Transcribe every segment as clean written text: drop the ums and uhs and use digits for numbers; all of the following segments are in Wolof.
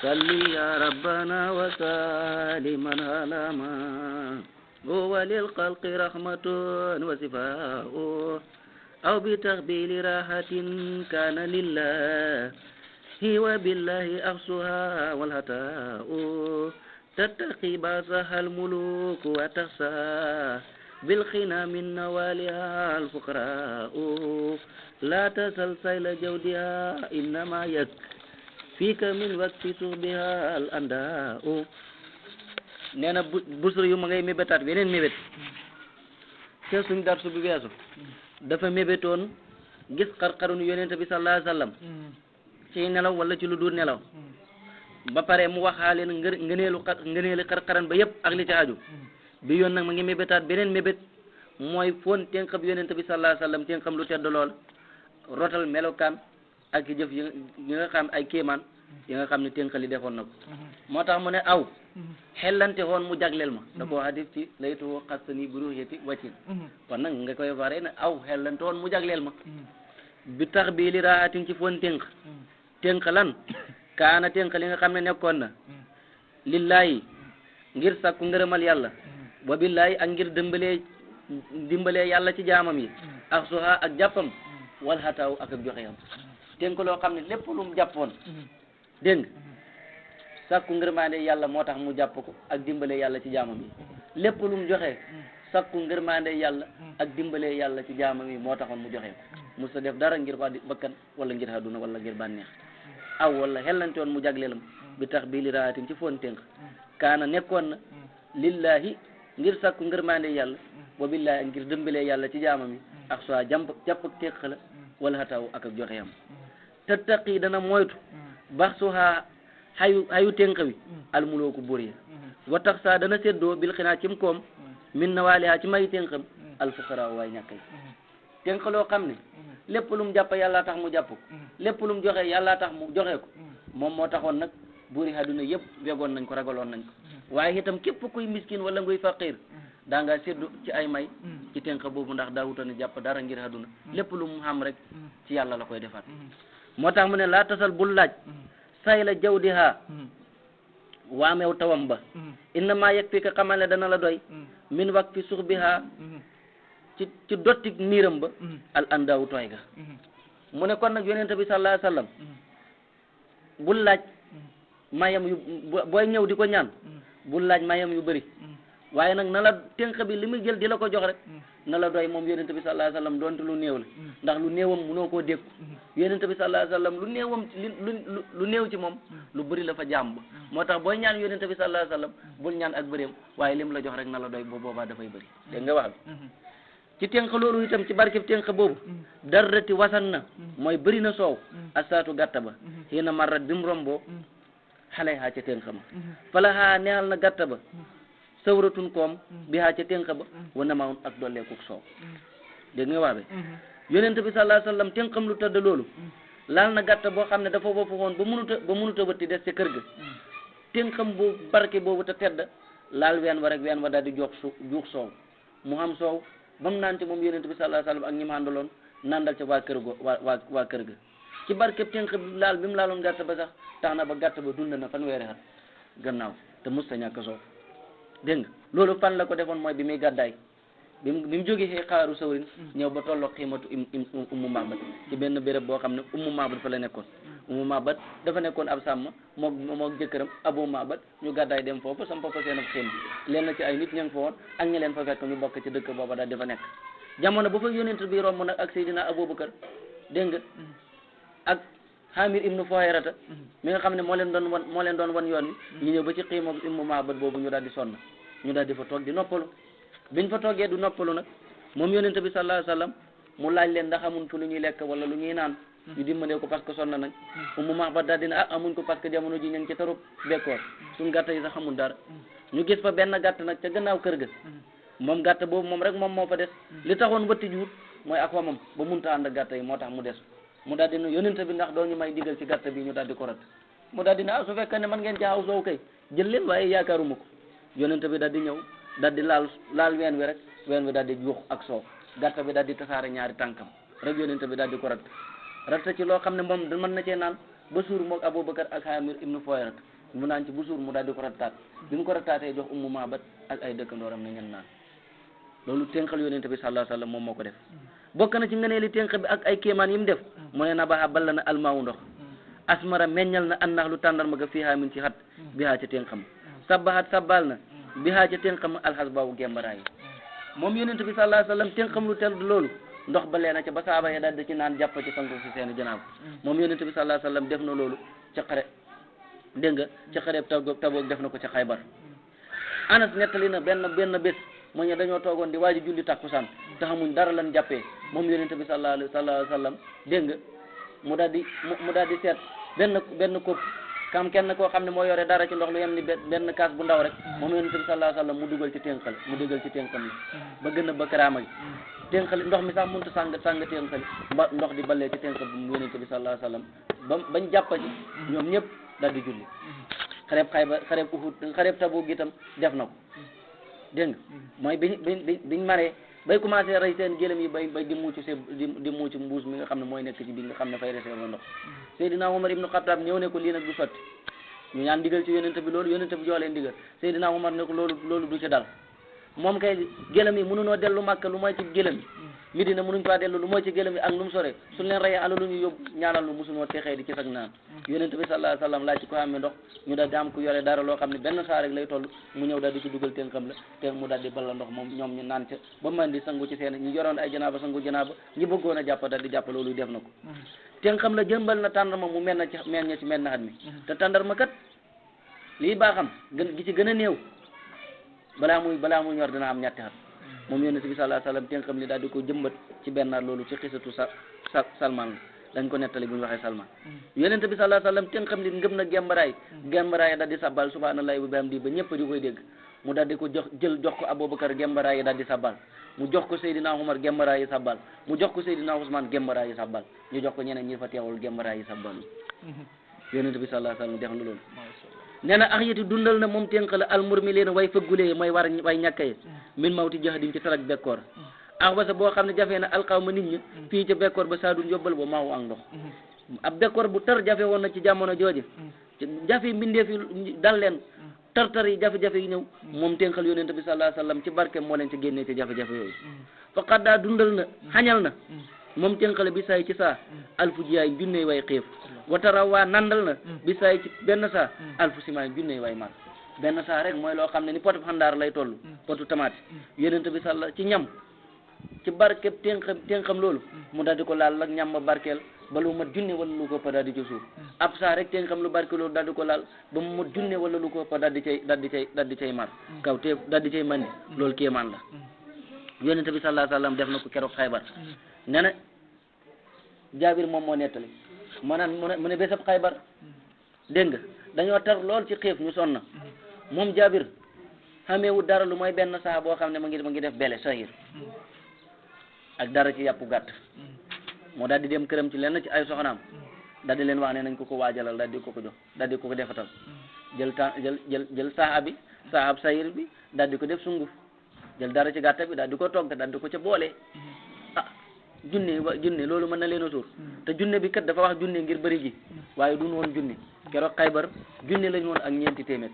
صلي يا ربنا وسلما على ما هو للخلق رحمة وشفاء أو بتقبيل راحة كان لله وبالله أخصها والهتاء تتقي باسها الملوك وتخشى بالخنا من نوالها الفقراء لا تسل سيل جودها إنما يكفيك من وقت صحبها الأنداء nee na busur yu ma ngay mébétaat beneen mébét te suñ darsu bi weesu dafa mébétoon gis xar-xarunu yonent bi sallallahu alayhi wasallam ci nelaw wala ci lu dul nelaw ba pare mu waxaale na ngëneelu xar-xaran ba yëpp ak li ci aju bi yoon nag ma ngi mébétaat beneen mébét mooy foon tenqab yonent bi sallallahu alayhi wasallam tenqam lu tedd lool rotal melokaan ak jëf yi nga xam ay kéemaan yi nga xam ne tenqali defoon na ko moo tax mu ne aw xellante woon mu jagleel ma da koo hadis ci laytu xastani buruxeti waccin kon nag nga koy waree ne aw xellante woon mu jagleel ma bi tax bii li raatin ci foon tënk lan kaana tënk li nga xam ne nekkoon na lillahi ngir sakku ngërëmal yàlla wa billahi ak ngir dimbalee yàlla ci jaamam yi ak suha ak jàppam wal xataaw ak joxeyam tënk loo xam ne lépp lu mu jàppoon dégg sakku ngërmaande yàlla moo tax mu jàpp ko ak dimbalee yàlla ci jaamam yi lépp lu mu joxe sakku ngërmaande yàlla ak dimbalee yàlla ci jaamam yi moo taxoon mu joxe ko musa def dara ngir bakkan wala ngir àdduna wala ngir bànneex aw wala xellante woon mu jagleelam bi tax bii li raatin ci foon tënk kaana nekkoon na lillahi ngir sakku ngërmaande yàlla wa billahi ak ngir dimbalee yàlla ci jaamam yi ak soo jàpp ak teq la wala xataw ak joxeyam tattaqi dana moytu bax suha hayu tënk wi almulooku buur ya wa tax saa dana séddoo bil xinaa cim koom min na waaliha ci may tënkam alfuqara waay ñàkk yi tënk loo xam ne lépp lu mu jàpp yàlla tax mu jàpp ko lépp lu mu joxe yàlla tax mu joxe ko moom moo taxoon nag buuri àdduna yëpp wegoon nañ ko ragaloon nañ ko waaye itam képp kuy miskin wala nguy faqir daa nga séddu ci ay may ci tënk boobu ndax daawutoon jàpp dara ngir àdduna lépp lu mu xam rek ci yàlla la koy defaat moo tax mu ne laa tasal bul laaj say la jawdiha waameew tawam ba innama yeg fi ka xamal ne dana la doy min wak fi suux biha ci dottik niiram ba al andaaw tooy ga mu ne kon nag yonent bi sallallahu alayhi wasallam bul laaj mayam yu booy ñëw di ko ñaan bul laaj mayam yu bëri waaye nag na la tënk bi li muy jël di la ko jox rek na la doy moom yonent bi sallallahu alayhi wasallam doonte lu néew la ndax lu néewam munoo koo dékku yonent bi sallallahu alayhi wasallam lu néewam lu néew ci moom lu bëri la fa jàmm moo tax booy ñaan yonent bi sallallahu alayhi wasallam bul ñaan ak bëreem waaye lim la jox rek na la doy boobaa dafay bëri dégg nga wax bi ci tënk loolu itam ci barkeb tënk boobu darrati wasan na mooy bëri na soow asaatu gàtta ba xëy na marat bi mu romboo xale xaa ca tënk ma fala xaa neexal na gàtta ba sawratun koom bi xaa ca tënk ba wana maawun ak dolleekuk soow dégg nga waa be yonent bi sallallahu alayhi wasallam tënkam lu tëdd loolu laal na gàtta boo xam ne dafa wopp woon ba mënuta wëtti des ca kër ga tënkam bu barke boobu te tedd laal ween wa rek ween wa daal di juux soow mu xam soow ba mu naan ci moom yonent bi sallallahu alayhi wasallam ak ñi mu àndaloon nandal ca waa kër go waa kër ga ci barkeb tënk bi laal bi mu laaloon gàtt ba sax tax na ba gàtt ba dund na fanweeri at gannaaw te mus ta ñàkk soow dégg nga loolu fan la ko defoon mooy bi muy gàddaay bi mu jógee xaaru sawrin ñëw ba tolloog xiimatu ummu mabat ci benn béréb boo xam ne ummu mabat fa la nekkoon ummu mabat dafa nekkoon ab sàmm mook jëkkëram abu mabat ñu gàddaay dem foofu sam papa seen ab xiim leen na ci ay nit ña ngi fa woon ak ñi leen fa fekk ñu bokk ci dëkk booba daal dafa nekk jamono ba fa yonent bi romb nag ak Seydina Abubakar dégg nga ak Hamir ibnu Fuhayrata mi nga xam ne moo leen doon wan yoon wi ñu ñëw ba ci xiima ummu mabat boobu ñu daal di sonn ñu daal di fa toog di noppalu biñ fa toogee du noppalu nag moom yonent bi sallallahu alayhi wasallam mu laaj leen ndax amuñ fu lu ñuy lekk wala lu ñuy naan ñu dimbalee ko parce que sonn nañ ummu mabat daal dina amuñ ko parce que jamono ji ñu ngi ci tarub bekkoor suñ gàtt yi sax xamul dara ñu gis fa benn gàtt nag ca gannaaw kër ga moom gàtt boobu moom rek moom moo fa des li taxoon wëtti juut mooy ak wamam ba munta ànd ak gàtt yi moo tax mu des mu daal dina yonent bi ndax doo ñu may digal ci gàtt bi ñu daal di ko rat mu daal dina su fekkee ne man ngeen caaw soow kay jël leen waaye yaakaaruma ko yonent bi daal di ñëw daal di laal ween wi rek ween wi daal di yuux ak soow gàtt bi daal di tasaare ñaari tànkam rek yonent bi daal di ko rat ci loo xam ne moom mën na cee naan ba suur moog Abubakar ak Hamir ibnu Foyrat mu naan ci bu suur mu daal di ko rattaat bi mu ko rattaatee jox Ummu Maabat ak ay dëkkandooram ne ngeen naan loolu tënkal yonent bi sallallahu alayhi wasallam moom moo ko def bokk na ci ngëneeli tënk bi ak ay kéemaan yi mu def mu ne nabaxa balla na almaawu ndox asmara meññal na an nax lu tàndarma ga fiihaa min ci xat bihaa ca tënkam sabbahat sabbal na bihaa ca tënkam alxasbaawu gembaraay yi moom yonent bi sallallahu alayhi wasallam tënkam lu tedd loolu ndox ba leena ca ba saaba ya daal di ci naan jàpp ci sangu ci seen janaaba moom yonent bi sallallahu alayhi wasallam def na loolu ca xare dégg nga ca xare Tabook def na ko ca Xaybar Anas nettali na benn bés mu ne dañoo toogoon di waaji julli takkusaan te xamuñ dara lan jàppee moom yonent bi sallallahu alayhi wasallam dégg nga mu daal di seet benn kopp kam kenn koo xam ne moo yore dara ci ndox lu yem ni benn kaas bu ndaw rek moom yonent bi sallallahu alayhi wasallam mu dugal ci ténkal ba gën a ba karaama gi ténkali ndox mi sax mënut a sàng ténkali ba ndox di ballee ci ténkal bi mu yonent bi sallallahu alayhi wasallam bañ jàppa ci ñoom ñëpp daal di julli xareb Xaybar xareb Uhud xareb Tabuk itam def na ko dégg nga mooy biñ maree bay commencé rey seen gëlëm yi bay di muucu mbuus mi nga xam ne mooy nekk ci bi nga xam ne fay réserve ndox Seydina Umar ibnu Xattaab ñëw ne ko lii nag du sotti ñu ñaan digal ci yonent bi loolu yonent bi jox leen digal Seydina Umar ne ko loolu du ci dal moom kay gëlëm yi mënunoo dellu Makka lu mooy ci gëlëm yi Medina mënuñ faa dellu lu mooy ci gëlëm yi ak nu mu sore suñ leen reyee ala lu ñu yóbbu ñaanal lu musunoo texee di ci sag naan yonent bi sallallahu alayhi wasallam laaj ci ko amee ndox ñu daal di am ku yore dara loo xam ne benn saa rek lay toll mu ñëw daal di ci dugal teen xam la te mu daal di balla ndox moom ñoom ñu naan ca ba man di sangu ci seen ñu yoroon ay janaaba sangu janaaba ñi bëggoon a jàpp daal di jàpp loolu def na ko teen xam la jëmbal na tàndarma mu mel na ci mel na at mi te tàndarma kat lii baaxam gi ci gën a néew balaa muy ñor dina am ñetti at moom yonent bi sallallahu alayhi wasallam tënkam li daal di ko jëmbat ci benn at loolu ci xisatu Salman dañ ko nettali bu ñu waxee Salman yonent bi sallallahu alayhi wasallam tënkam li ngëm na gembaraay daal di sabbal subhanallahi wa bihamdi ba ñëpp di koy dégg mu daal di ko jox ko Abubakar gembaraay yi daal di sabbal mu jox ko Seydina Umar gembaraay yi sabbal mu jox ko Seydina Usman gembaraay yi sabbal ñu jox ko ñeneen ñi fa teewul gembaraay yi sabbal yonent bi sallallahu alayhi wasallam def na loolu nee na ax yiti dundal na moom tënk la almurmi leen way fëggulee mooy way ñàkkaye min mawti jaxdim ci tarak bekkoor ax basa boo xam ne jafee na alxawma nit ñi fii ca bekkoor ba saadun yóbbal ba maawu ak ndox ab bekkoor bu tar jafe woon na ci jamono jooje jafe mbindeef yi dal leen tar yi jafe-jafe yi ñëw moom tënkal yonent bi sallallahu alayhi wasallam ci barke moo leen ci génnee ci jafe-jafe yooyu faqat daa dundal na xañal na moom tënkale bi saay ci saa alfu jiyaay junney way xiif watara waa nandal na bi saay ci benn saa alfu simaay junney way mar benn saa rek mooy loo xam ne ni potu xandaar lay toll potu tomate yonent bi salla ci ñam ci barkeb tënkam loolu mu daal di ko laal ak ñam ba barkeel ba lu mat junne wala lu ko pa daal di ci suuf ab saa rek tënkam lu barkeel loolu daal di ko laal ba mu mat junne wala lu ko pa daal di cay mar kaw te daal di cay mandi loolu kéemaan la yonent bi sallallahu alayhi wasallam def na ko keroog Xaybar nee na Jaabir moom moo nettali mu ne bésab Xaybar dégg nga dañoo tar lool ci xiif ñu sonn moom Jaabir xameewu dara lu mooy benn saa boo xam ne ma ngi def bele sahir ak dara ci yàppu gàtt moo daal di dem këram ci lenn ci ay soxnaam daal di leen wax ne nañ ko waajalal daal di ko jox daal di ko defatal jël saahab sahir bi daal di ko def sunguf jël dara ci gàtt bi daal di ko togg daal di ko ca boole junne loolu mën na leen a suur te junne bi kat dafa wax junne ngir bëri ji waaye duñ woon junne keroog Xaybar junne lañ woon ak ñeenti téeméer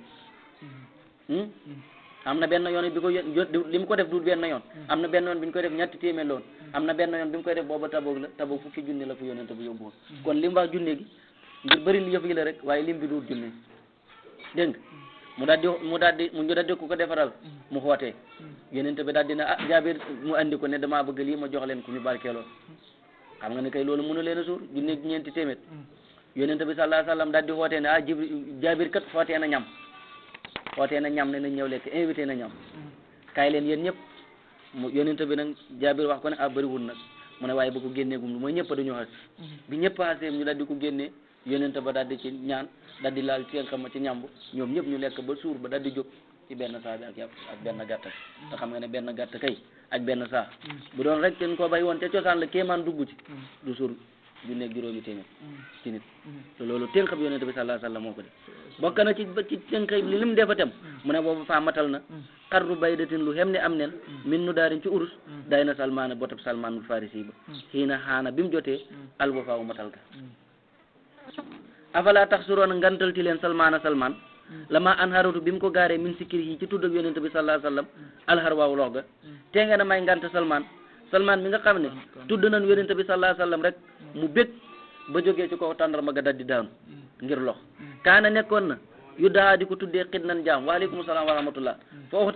am na benn yoon bi ko li mu ko def du benn yoon am na benn yoon bi ñu koy def ñetti téeméer la woon am na benn yoon bi mu koy def booba Tabuk fukki junne la fu yonent bu yóbbu woon kon li mu wax junne gi ngir bëri li yëf yi la rek waaye lim bi du junne dégg nga ñu daal di ko defaral mu xootee yonent bi daal dina Jaabir mu andi ko ne damaa bëgg lii ma jox leen ku ñu barkeeloo xam nga ne kay loolu mënu leen a suur junne ñeenti téeméer yonent bi sallallahu alayhi wasallam daal di xootee ne Jaabir kat xootee na ñam ne nañ ñëw lekk invité na ñam kaay leen yéen ñëpp mu yonent bi nag Jaabir wax ko ne bëriwul nag mu ne waaye bu ko génnee gum mooy ñëpp dañoo xas bi ñëpp xasee ñu daal di ko génnee yonent ba daal di ci ñaan daal di laal seen xam ci ñamb ñoom ñëpp ñu lekk ba suur ba daal di jóg ci benn saa bi ak yàpp ak benn gàtt te xam nga ne benn gàtt kay ak benn saa bu doon rek ten koo bay woon te cosaan la kéemaan dugg ci du suur ju nekk juróomi téeméer ci nit te loolu tënkab yonent bi sallallahu alayhi wasallam moo ko def bokk na ci tënk li lim defa tem mu ne boobu faa matal na xarru baydatin lu xem ne am nen min nu daarin ci urus day na salmaana botab salmaanul farisi ba xii na xaana bi mu jotee alwafaawu matal ga afala taxsuroona ngantalti leen salmaana salman lama an haratu bi mu ko gaaree min sikkir yi ci tudd ak yonent bi sallallahu alayhi wasallam alxar waaw lox ga tee ngeen a may ngant salman mi nga xam ne tudd nañ yonent bi sallallahu alayhi wasallam rek mu bég ba jógee ci kaw tàndarma ga daldi daanu ngir lox kaana nekkoon na yu daa di ko tuddee xid nan jaam waaleykum salaam wa rahmatullah foofu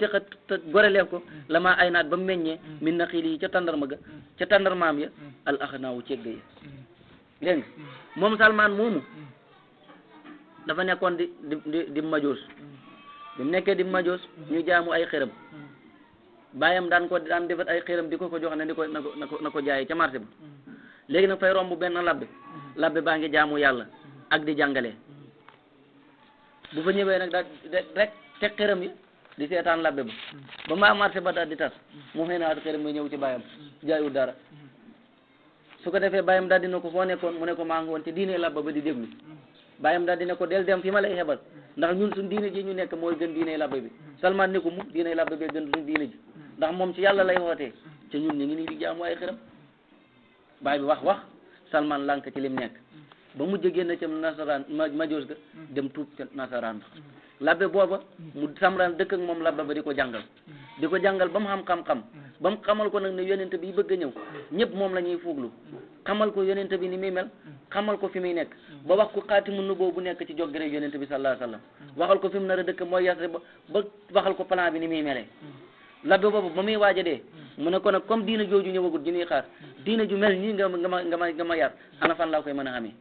te goreleef ko lama ay naat ba mu meññee min na xiil yi ca tàndarma ga ca tàndarmaam ya al axnaawu cegga ya dégg nga moom salman moomu dafa nekkoon di majoos bi mu nekkee di majoos ñu jaamu ay xëram bàyyam daan defat ay xëram di ko jox ne na ko jaayee ca marché ba léegi nag fay romb benn labbe baa ngi jaamu yàlla ak di jàngale bu fa ñëwee nag daal rek teg xëram yi di seetaan labbe ba maa marché ba daal di tas mu xëy naat xëram yi ñëw ci bàyyam jaayul dara su ko defee bàyyam daal dina ko foo nekkoon mu ne ko maa ngi woon ci diine labbe ba di déglu bàyyam daal dina ko del dem fi ma lay xebal ndax ñun suñ diine ji ñu nekk mooy gën diine labbe bi Salman ne ko mu diine labbe bi gën suñ diine ji ndax moom ci yàlla lay wootee te ñun ñu ngi nii di jaamu ay xëram baay bi wax Salman lànk ci lim nekk ba mujj génn ca nasaraan majoos ga dem tuub ca nasaraan ba labbe booba mu samraan dëkk ak moom labbe ba di ko jàngal ba mu xam xam-xam ba mu xamal ko nag ne yonent bi bëgg a ñëw ñëpp moom la ñuy fuuglu xamal ko yonent bi ni muy mel xamal ko fi muy nekk ba wax ko xaatimu nubuwwa bu nekk ci jogre yonent bi sallallahu alayhi wasallam waxal ko fi mu nar a dëkk mooy Yasrib ba waxal ko plan bi ni muy melee labbe boobu ba muy waaja dee mu ne ko nag comme diina jooju ñëwagul ji ñuy xaar diina ju mel nii nga ma yar ana fan laa koy mën a xamee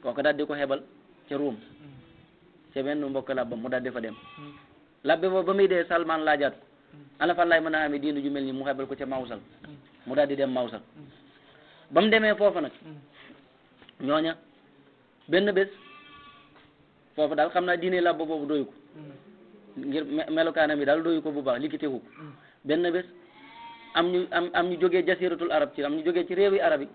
kooku daal di ko xebal ca Ruum ca benn mbokk labbam mu daal di fa dem labbe boobu ba muy dee Salman laajaat ko ana fan laay mën a xamee diina ju mel nii mu xebal ko ca Mawsal mu daal di dem Mawsal ba mu demee foofa nag ñooña benn bés foofu daal xam naa diine labbe boobu doyu ko ngir melokaanam yi daal doyu ko bu baax likitewu ko benn bés am ñu jógee jasiratul arab ci am ñu jógee ci réewi arab yi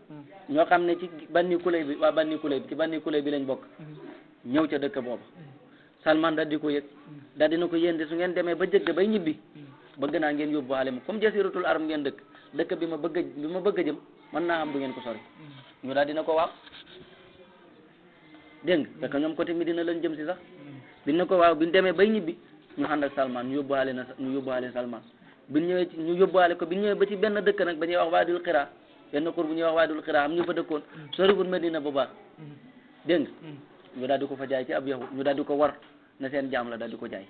ñoo xam ne ci Bani Kulayb bi waa Bani Kulayb bi ci Bani Kulayb bi lañ bokk ñëw ca dëkk booba Salman daal di ko yëg daal dina ko yéen de su ngeen demee ba jëgg bay ñibbi bëgg naa ngeen yóbbuwaale ma comme jasiratul arab ngeen dëkk bi ma bëgg a jëm mën naa am du ngeen ko sori ñu daal dina ko waaw dégg nga fekk ñoom côté Medina lañ jëm si sax dina ko waaw bi ñu demee bay ñibbi ñu ànd ak Salman ñu yóbbuwaale Salman bi ñu yóbbuwaale ko bi ñu ñëwee ba ci benn dëkk nag ba ñuy wax Waadul Xiraa benn xur bu ñuy wax Waadul Xiraa am ñu fa dëkkoon soriwul Medina bu baax dégg nga ñu daal di ko fa jaay ci ab yahud ñu daal di ko war na seen jaam la daal di ko jaay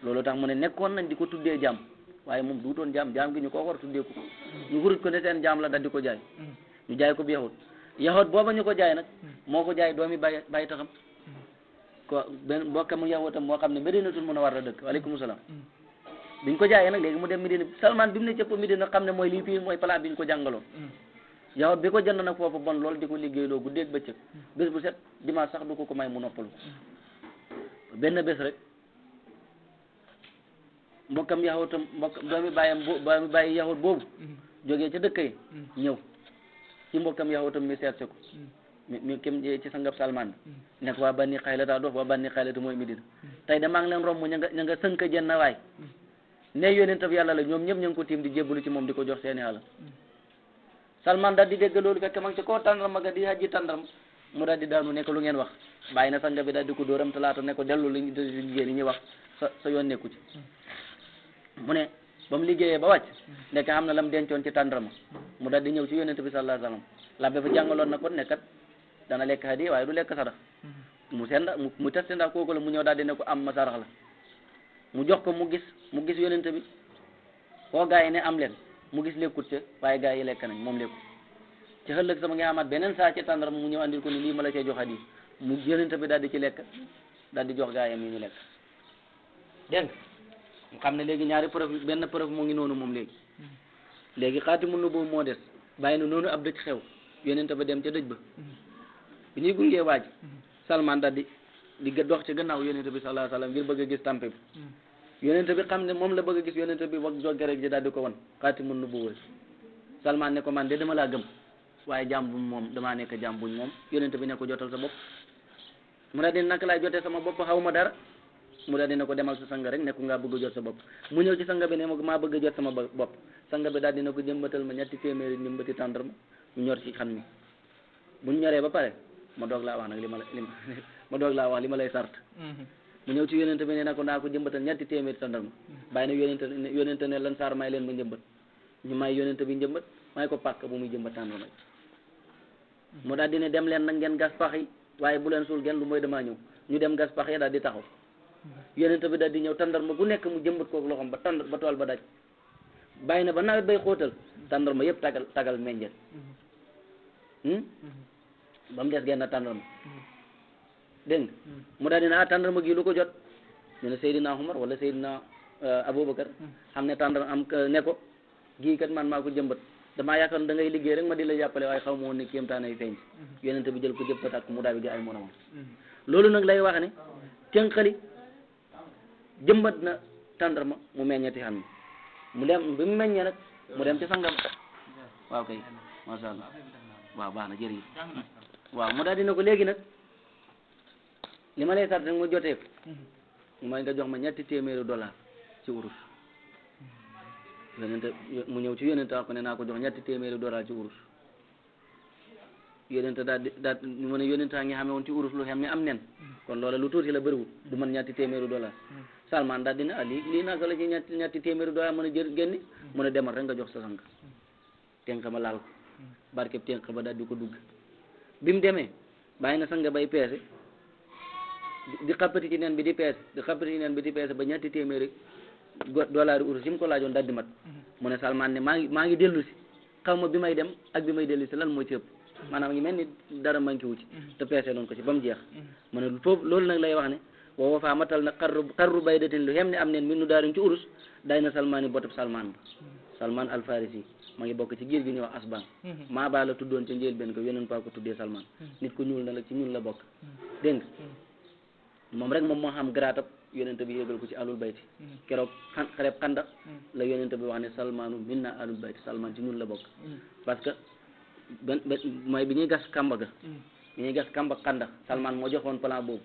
loolu tax mu ne nekkoon nañ di ko tuddee jaam waaye moom duutoon jaam gi ñu ko war tuddee ko ñu wurut ko ne seen jaam la daal di ko jaay ñu jaay ko bi yahud booba ñu ko jaay nag moo ko jaay doomi bàyyi taxam ko benn mbokkam yahudam moo xam ne Medinatul Munawwara dëkk waaleykum salaam biñ ko jaayee nag léegi mu dem Medina Salman bi mu ne cëpp Medina xam ne mooy lii fii mooy plan bi ñu ko jàngaloon yahud bi ko jënd nag foofu bon loolu di ko liggéeyloo guddeeg bëccëg bés bu set dimanche sax du ko may mu noppalu benn bés rek mbokkam doomi bàyyi yahud boobu jógee ca dëkk yi ñëw ci mbokkam yahudam mi seet si ko mi kim ci sangab Salman bi nekk waa Bani Xaylata dox waa Bani Xaylata mooy Medina tey de maa ngi leen romb ña nga sënk jenn waay ne yonentab yàlla la ñoom ñëpp ñu ngi ko tiim di jébbalu ci moom di ko jox seeni alal Salman daal di dégg loolu fekk ma ngi ci koo tàndarma ga di hajji tàndarma mu daal di daanu nekk lu ngeen wax bàyyi na sanga bi daal di ko dóoram talaata ne ko dellu li jigéen ñi ñuy wax sa yoon nekku ci mu ne ba mu liggéeyee ba wàcc nekk xam na lam dencoon ci tàndarma mu daal di ñëw ci yonent bi sallallahu alayhi wasallam labbe fa jàngaloon na ko nekkat dana lekk hadiya waaye du lekk sarax mu testé ndax kooku la mu ñëw daal di ne ko am ma sarax la mu jox ko mu gis yonent bi koo gaa yi ne am leen mu gis lekkut ca waaye gaa yi lekk nañ moom lekku ci ëllëg sama nga amaat beneen saa ci tàndarma mu ñëw andil ko ni lii ma la cee jox hadiya mu yonent bi daal di ci lekk daal di jox gaa yi mi ñu lekk dégg nga mu xam ne léegi ñaari preuve benn preuve moo ngi noonu moom léegi xaatimu nubuwwa moo des bàyyi na noonu ab dëj xew yonent ba dem ca dëj ba bi ñuy gungee waaj Salman daal di dox ci gannaaw yonent bi sallallahu alayhi wasallam ngir bëgg a gis tampe bi yonent bi xam ne moom la bëgg a gis yonent bi wax jogge ji daal di ko wan xaatimu nubuwwa Salman ne ko man de dama laa gëm waaye jaam buñ moom damaa nekk jaam buñ moom yonent bi ne ko jotal sa bopp mu daal di naka laay jotee sama bopp xaw ma dara mu daal di ne ko demal sa sanga rek ne ko ngaa bëgg a jot sa bopp mu ñëw ci sanga bi ne maa bëgg a jot sama bopp sanga bi daal dina ko jëmbatal ma 200 ndimbati tàndarma ñu ñor ci xam mi buñ ñoree ba pare ma doog laa wax nag li ma ma doog laa wax li ma lay sart mu ñëw ci yonente bi ne na ko naa ko jëmbatal ñetti téeméeri tàndarma bàyyi na yonente ne lan saar may leen ma njëmbat ñu may yonente bi njëmbat may ko pàkk bu muy jëmbat tàndarma mu daal di ne dem leen nag ngeen gas pax yi waaye bu leen suul genn lu mooy damaa ñëw ñu dem gas pax yi daal di taxaw yonente bi daal di ñëw tàndarma gu nekk mu jëmbat kook loxom ba ba tool ba daj bàyyi na ba nawet bay xóotal tàndarma yëpp tagal meññet ba mu des genn tàndarma dégg nga mu daal di ne tàndarma gi lu ko jot ñu ne Seydina Umar wala Seydina Aboubacar xam ne tàndarma am ne ko gii kat man maa ko jëmbat damaa yaakaar da ngay liggéey rek ma di la jàppale waaye xaw ma woon ne kéemtaan ay feeñ yonente bi jël ko jëppataat ko mu daal di ay moromam loolu nag lay wax ne tenqali jëmbat na tàndarma mu meññeti xam ne mu dem bi mu meññee nag mu dem ci sangam waaw kay masha Allah waaw baax na jërëjëf waaw mu daal dina ko léegi nag li ma lay sart rek mu jotee ko mooy nga jox ma $200 ci urus yonente mu ñëw ci yonente wax ko ne naa ko jox $200 ci urus yonente daal mu ne yonente a ngi xamee woon ci urus lu xam ne am nen kon loola lu tuuti la bëriwul du man $200 Salman daal dina lii naka la ci $200 mën a génni mu ne demal rek nga jox sa sang tenk ma laal ko barkeb tenk ba daal di ko dugg bi mu demee bàyyi na sang bay peese di xappati ci neen bi di peese ba $200 urus yi mu ko laajoon daal di mat mu ne Salman ne maa ngi dellu si xaw ma bi may dem ak bi may dellu si lan moo ci ëpp maanaam ngi mel ni dara manqué wu ci te peese noonu ko ci ba mu jeex mu ne foofu loolu nag lay wax ne woowa faa matal na xarru baydatin lu xem ne am neen min nu daaruñ ci urus day na Salman yi botab Salman ba Salman al Farisi ma ngi bokk ci giir gi ñuy wax asban maa baa la tuddoon ca njël benn ko yoneen paa ko tuddee Salman nit ku ñuul na la ci ñuul la bokk dégg nga moom rek moom moo xam garaatab yonente bi yéegal ko ci alul bayti keroog xareb xanda la yonente bi wax ne Salmanu minna alul bayti Salman ci ñun la bokk parce que mooy bi ñuy gas kamba ga bi ñuy gas kamba xanda Salman moo joxoon plan boobu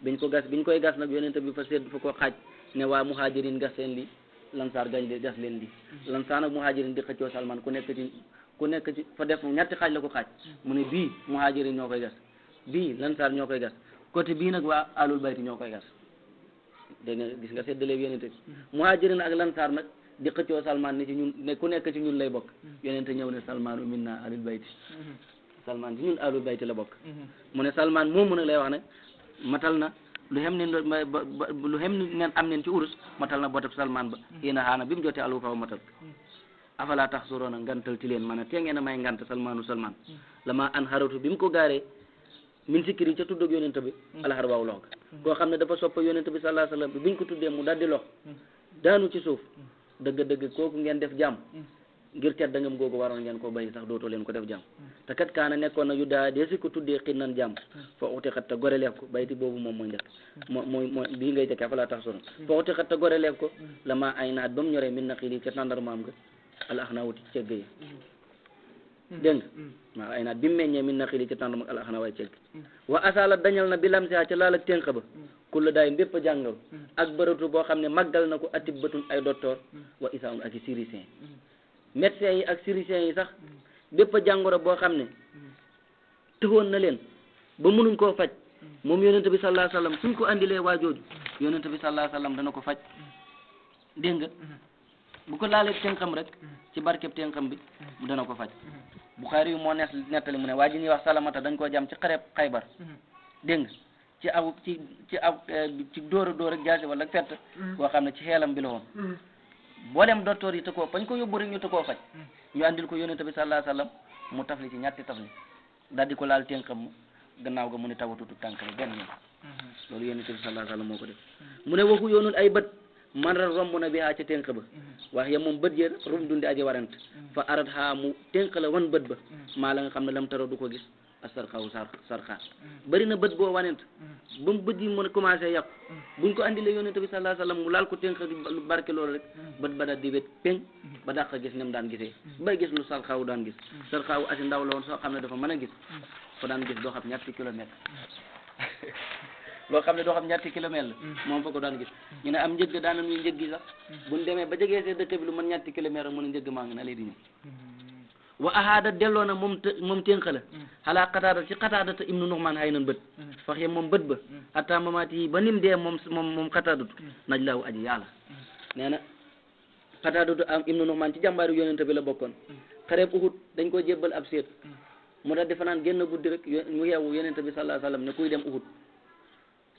biñ koy gas nag yonente bi fa seet fa ko xaaj ne waa muhajirin gas seen lii lansaar gañ de gas leen lii lansaar ak muhajirin di xëccoo Salman ku nekk ci fa def ñetti xaaj la ko xaaj mu ne bii muhajirin ñoo koy gas bii lansaar ñoo koy gas côté bii nag waa alul bayti ñoo koy gas dégg nga gis nga séddale yonente bi muhajirin ak lansaar nag di xëccoo Salman ni ci ñun ne ku nekk ci ñun lay bokk yonente ñëw ne Salmanu minna alul bayti Salman ci ñun alul bayti la bokk mu ne Salman moomu nag lay wax ne matal na lu xem ni neen am neen ci urus matal na botab Salman ba yéen a xaana bi mu jotee alu faw matal afala tax suroona ngantal ci leen maanaam tee ngeen a may ngant Salman la ma an xaratu bi mu ko gaaree min sikkiri ca tuddog yonente bi alxar waaw lox koo xam ne dafa soppa yonente bi sallallahu alayhi wasallam bi biñ ko tuddee mu daldi lox daanu ci suuf dëgg kooku ngeen def jàmm ngir tedd ngam googu waroon ngeen ko bàyyi sax dootoo leen ko def jàmm te kat kaana nekkoon na yu daa dee si ko tuddee xinnan jàmm fa uti xat te gore leef ko bayti boobu moom mooy njëkk mooy bii ngay jëkkee fa laa tax solo fa uti xat te gore leef ko la maa ay naat ba mu ñoree min na xili ca tàndarmaam nga al ax naa wuti cegg yi dégg nga waaw ay naat bi mu meññee min na xili ca tàndarma al ax naa waay cegg wa asala dañal na bi lam sia ca laal ak ténq ba kulla daay mbépp jàngaw ak bëratu boo xam ne màggal na ko atib batun ay docteur wa isaun ak i chirurgien médecins yi ak chirurgiens yi sax bépp jàngoro boo xam ne tëwoon na leen ba mënuñ koo faj moom yonente bi sallallahu alayhi wasallam suñ ko andilee waa jooju yonente bi sallallahu alayhi wasallam dana ko faj dégg nga bu ko laalee tenxam rek ci barkeb tenxam bi mu dana ko faj Bukhari yu moo nettali mu ne waa ji ñuy wax Salamata dañ koo jam ci xareb Xaybar dégg nga ci dóor a dóor ak jaasi wala fett boo xam ne ci xeelam bi la woon boo dem docteur yi te koo fañ ko yóbbu rek ñu te koo faj ñu andil ko yonente bi sallallahu alayhi wasallam mu tafli ci ñetti tafli daal di ko laal tenxam gannaaw ga mu ne tawatutu tànk la benn yoon loolu yonente bi sallallahu alayhi wasallam moo ko def mu ne waxu yoonul ay bët man ra romb na bi haa ca tenk ba wax ya moom bët yër rum dundi aji warant fa arat haa mu tenk la wan bët ba maa la nga xam ne lam taro du ko gis a sarxawu sarxaa bëri na bët boo wanent ba mu bët yi mën a commencé yàqu buñ ko andilee yonente bi sallallahu alayhi wasallam mu laal ko tenk lu barke loolu rek bët ba daal di wét péng ba dàq gis nem daan gisee bay gis lu sarxaawu daan gis sarxaawu asi ndaw la woon soo xam ne dafa mën a gis fa daan gis doo xam ñetti kilomètre loo xam ne doo xam ñetti kilomètre la moom fa ko daan gis ñu ne am njëgg daana nuy njëg gi sax buñ demee ba jegee see dëkk bi lu mën ñetti kilomètre mu ne njëgg maa ngi na lay di ñëw wa ahaada delloo na moom ténq la xalaa xataada ci xataadata ibnu nuxmaan hay nan bët fax ye moom bët ba hatta mamaati yi ba nim dee moom xataadatu naj laawu aji yàlla nee na xataadatu am ibnu nuxmaan ci jàmbaari yonente bi la bokkoon xareeb Uhud dañ ko jébbal ab seet mu daal di fanaan génn guddi rek mu yeewu yonente bi sallallahu alayhi wasallam ne kuy dem Uhud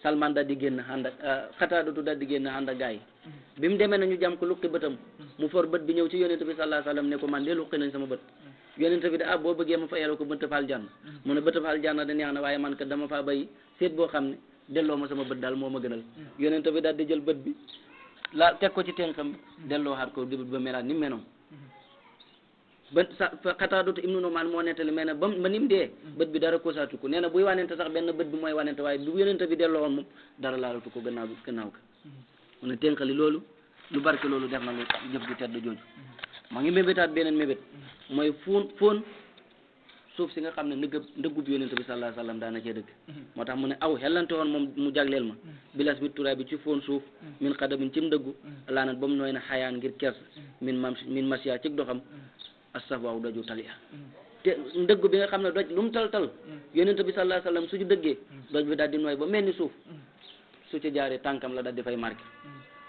Salman daal di génn ànd ak xataadatu daal di génn ànd ak gaa yi bi mu demee nañu jàm ko luqi bëtam mu for bët bi ñëw ci yonente bi sallallahu alayhi wasallam ne ko man de luqi nañ sama bët yonente bi da boo bëggee ma fa yàlla ko bëtt faal jann mu ne bëtt faal jann da neex na waaye man kat dama faa bay seet boo xam ne delloo ma sama bët daal moo ma gënal yonente bi daal di jël bët bi la teg ko ci tenxam bi delloo xaat ko di bët ba melaat ni mu menoon ba sa xataadatu ibnu Nu'maan moo nettali mais nag ba ni mu dee bët bi dara kosaatu ko nee na buy wanente sax benn bët bi mooy wanente waaye bu yonente bi delloo woon moom dara laalatu ko gannaaw ka mu ne tenxali loolu lu barke loolu def na lu jëf ju tedd jooju maa ngi mébétaat beneen mébét mooy fóon suuf si nga xam ne ndëggub yonente bi sallallahu alayhi wasallam daana cee dëgg moo tax mu ne aw xellante woon moom mu jagleel ma bilas bi turaay bi ci fóon suuf min xadamin ci ndëggu laanat ba mu nooy na xayaan ngir kers min masiya ci doxam asaf waaw doju taliya te ndëggu bi nga xam ne doj lu mu tal yonente bi sallallahu alayhi wasallam suñu dëggee doj bi daal di nooy ba mel ni suuf su ci jaaree tànkam la daal di fay marqué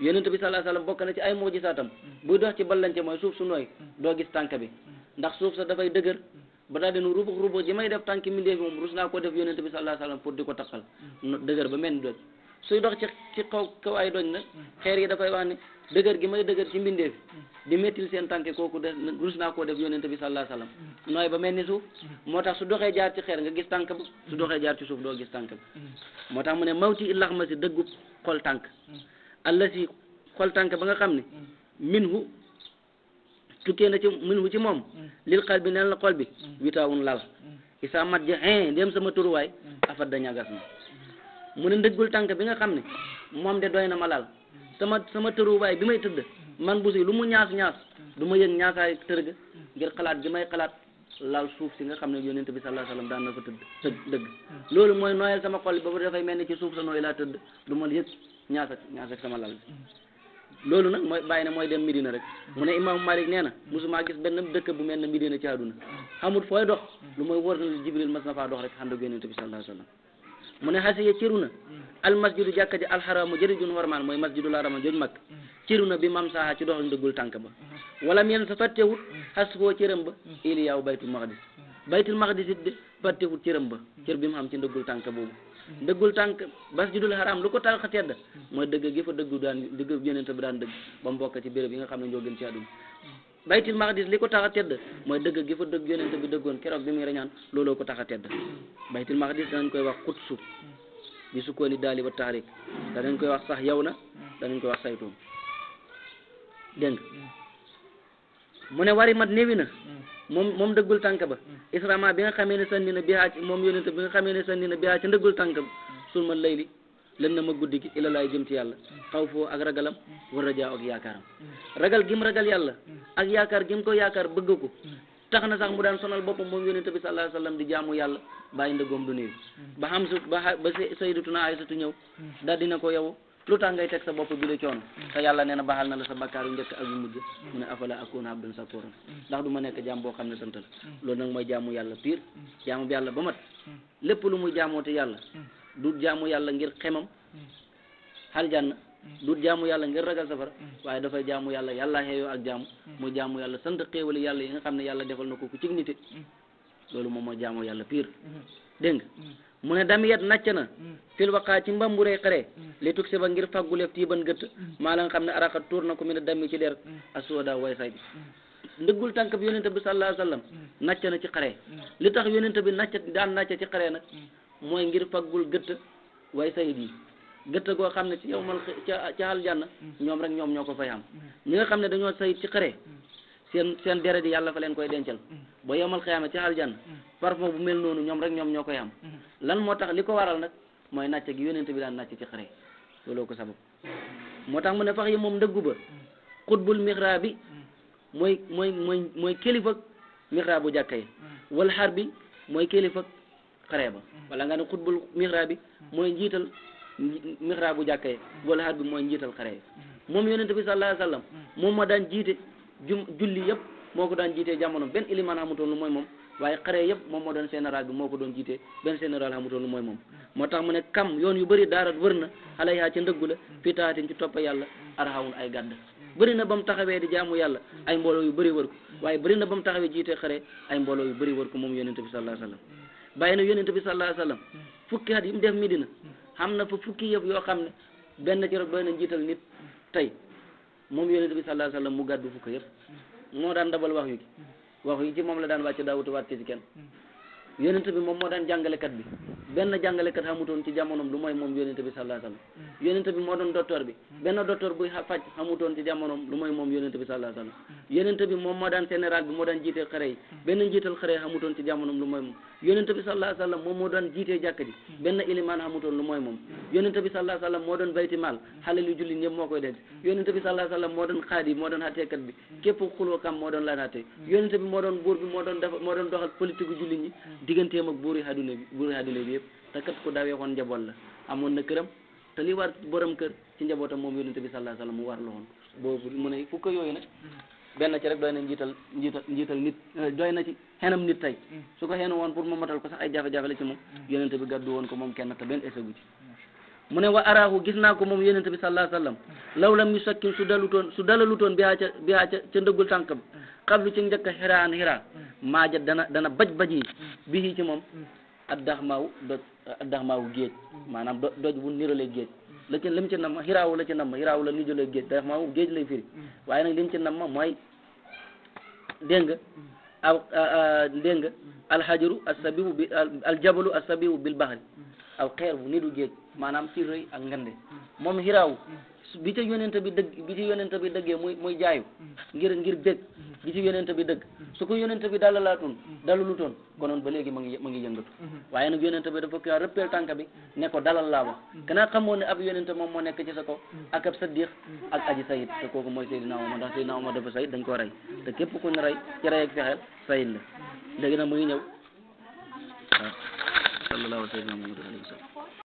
yonente bi sallallahu alayhi wasallam bokk na ci ay mujisaatam buy dox ci ballante mooy suuf su nooy doo gis tànk bi ndax suuf sa dafay dëgër ba daal di nu rubu ji may def tànk mindee fi moom rus naa ko def yonente bi sallallahu alayhi wasallam pour di ko takkal dëgër ba mel ni doj suy dox ci kaw ay doj nag xeer yi dafay wax ne dëgër gi may dëgër ci mbindee fi di mettil seen tànk kooku de rus naa koo def yonente bi sallallahu alayhi wasallam nooy ba mel ni suuf moo tax su doxee jaar ci xeer nga gis tànk ba su doxee jaar ci suuf doo gis tànk ba moo tax mu ne mawti illax ma si dëggu xol tànk alla si xol tànk ba nga xam ne minhu tukkee na ci minhu ci moom lil xal bi neen la xol bi witaawun lal isa mat ja dem sama turuwaay afat da ñagas na mu ne ndëggul tànk bi nga xam ne moom de doy na ma lal sama tëruwaay bi may tëdd man bu si lu mu ñaas du ma yëg ñaasaay tërga ngir xalaat gi may xalaat lal suuf si nga xam ne yonente bi sallallahu alayhi wasallam daan na fa tëdd dëgg loolu mooy nooyal sama xol bi ba dafay mel ni ci suuf sa nooy laa tëdd du ma yëg ñaas ak sama lal loolu nag mooy bàyyi na mooy dem Medina rek mu ne imaamu Malik nee na musuma gis benn dëkk bu mel ne Medina ci àdduna xamul fooy dox lu mooy wóor na la Jibril mas na faa dox rek ànd ak yonente bi sallallahu alayhi wasallam mu ne xasiya ciru na almasjidu jàkka ji alxaramu jëri jun warmaan mooy masjidul harama jooju mag ciru na bi mam saaha ci dox ndëggul tànk ba wala meen sa fattewut xas foo cëram ba ili yaaw baytul maqdis it de fattewut cëram ba cër bi mu xam ci ndëggul tànk boobu ndëggul tànk masjidul haram lu ko tax a tedd mooy dëgg gi fa dëggu dëgg yonente bi daan dëgg ba mu bokk ci béréb yi nga xam ne ñoo gën ci àdduna baytul maqdis li ko tax a tedd mooy dëgg gi fa dëgg yonente bi dëggoon keroog bi muy rañaan looloo ko tax a tedd baytul maqdis danañ koy wax xutsu bi sukkooni daali ba taarik danañ koy wax sax yow na danañ koy wax saytuun dégg nga mu ne wari mat néewi na moom dëggul tànk ba israma bi nga xamee ne sànni na bihaa ci moom yonente bi nga xamee ne sànni na bihaa ci ndëggul tànk ba sulma layli lën na ma guddi gi ila laay jëm ci yàlla xaw foo ak ragalam war rajaa ak yaakaaram ragal gim ragal yàlla ak yaakaar gim ko yaakaar bëgg ko tax na sax mu daan sonal boppam moom yonente bi sallallahu alayhi wasallam di jaamu yàlla bàyyi ndëggoom du néew ba xam su ba sayyidatuna Aysatu ñëw daal dina ko yow lu tax ngay teg sa bopp bi la coono te yàlla nee na baxal na la sa bakkaaru njëkk ak yu mujj mu ne afala akuna abdan sakuran ndax du ma nekk jaam boo xam ne sant la loolu nag mooy jaamu yàlla pire jaamu yàlla ba mat lépp lu muy jaamooti yàlla du jaamu yàlla ngir xemam aljanna du jaamu yàlla ngir ragal safara waaye dafay jaamu yàlla yàlla xeeyoo ak jaamu mu jaamu yàlla sant xéewali yàlla yi nga xam ne yàlla defal na ko ku ci nite loolu moom mooy jaamu yàlla pire dégg nga mu ne damiyat nàcc na fil waqaa ci mbamburee xare li tug si ba ngir fàgguleef tiiban gëtt maa la nga xam ne araxat tuur na ko mi ne dammi ci der asooda way say bi ndëggul tànk bi yonente bi sallallahu alayhi wasallam nàcc na ci xare li tax yonente bi daan nàcc ci xare nag mooy ngir fàggul gëtt way sayid yi gëtt goo xam ne ci yow mal ca aljanna ñoom rek ñoom ñoo ko fay am ñi nga xam ne dañoo sayid ci xare seen deret yi yàlla fa leen koy dencal ba yomal xiyaama ci aljanna parfum bu mel noonu ñoom rek ñoom ñoo koy am lan moo tax li ko waral nag mooy nàcc gi yonente bi daan nàcc ci xare looloo ko sabab moo tax mu ne fax yi moom ndëggu ba xutbul mixraab bi mooy kilifa mixraab bu jàkka yi wal xar bi mooy kilifa xare ba wala nga ne xutbul mixraab bi mooy njiital mixraab bu jàkka yi wal xar bi mooy njiital xare yi moom yonente bi sallallahu alayhi wasallam moom ma daan jiite julli yëpp moo ko daan jiitee jamono benn ilimaan xamutoon lu mooy moom waaye xare yëpp moom moo doon général bi moo ko doon jiitee benn général xamutoon lu mooy moom moo tax mu ne kam yoon yu bëri daara wër na alayha ca ndëggu la fii taatin ci toppa yàlla arxawun ay gàdd bëri na ba mu taxawee di jaamu yàlla ay mbooloo yu bëri wër ko waaye bëri na ba mu taxawee jiitee xare ay mbooloo yu bëri wër ko moom yonente bi sallallahu alayhi wasallam bàyyi na yonente bi sallallahu alayhi wasallam fukki at yi mu def Medina xam na fa fukki yëpp yoo xam ne benn ci rek doy na njiital nit tey moom yonente bi sallallahu alayhi wasallam mu gàddu fukk yëpp moo daan dabal wax yi ci moom la daan wàcc daawutu wàcc ci kenn yonente bi moom moo daan jàngalekat bi benn jàngalekat xamutoon ci jamonoom lu mooy moom yonente bi sallallahu alayhi wasallam yonente bi moo doon docteur bi benn docteur buy faj xamutoon ci jamonoom lu mooy moom yonente bi sallallahu alayhi wasallam yonente bi moom moo daan général bi moo daan jiitee xare yi benn njiital xare yi xamutoon ci jamonoom lu mooy moom yonente bi sallallahu alayhi wasallam moom moo daan jiitee jàkk ji benn ilimaan xamutoon lu mooy moom yonente bi sallallahu alayhi wasallam moo doon bayti maal xale lu julli ñëpp moo koy denc yonente bi sallallahu alayhi wasallam moo doon xaadi moo doon xatteekat bi képp xuloo kam moo doon laan xattee yonente bi moo doon buur bi moo doon doxal politique julli ñi digganteem ak buuri àdduna bi yëpp te kat ku dawee xoon njaboot la amoon na këram te li war borom kër ci njabootam moom yonente bi sallallahu alayhi wasallam mu war la woon boobu mu ne fukk yooyu nag benn ci rek doy na njiital nit doy na ci xenam nit tey su ko xenu woon pour mu matal ko sax ay jafe-jafe la ci moom yonente bi gàddu woon ko moom kenn te benn essagu ci mu ne wa araahu gis naa ko moom yonente bi sallallahu alayhi wasallam law lam yu sakkin su dalalutoon bihaa ca ndëggul tànk bi xablu ci njëkk xiraan maaja dana baj yi bii ci moom addaxmaawu géej maanaam doj bu niralee géej la ci lim ci nam xiraawu la ci nam xiraawu la nijolee géej daxmaawu géej lay firi waaye nag lim ci nam mooy dégg nga alxajaru asabibu bi aljabalu asabibu bil baxri aw xeer bu nidu géej maanaam ci rëy ak ngande moom xiraawu bi ci yonente bi dëggee muy jaayu ngir dëgg bi ci yonente bi dëgg su ko yonente bi dalalutoon konoon ba léegi ma ngi yëngatu waaye nag yonente bi dafa ko rëppeel tànk bi ne ko dalal laa wax kanaa xamoo ne ab yonente moom moo nekk ci sa kaw ak ab saddiq ak aji sayid te kooku mooy Seydina Omar ndax Seydina Omar dafa sayid dañ koo rey te képp ku ñu rey ci rey ak fexeel sayid la léegi nag mu ngi ñëw waaw sallallahu alayhi wa sallam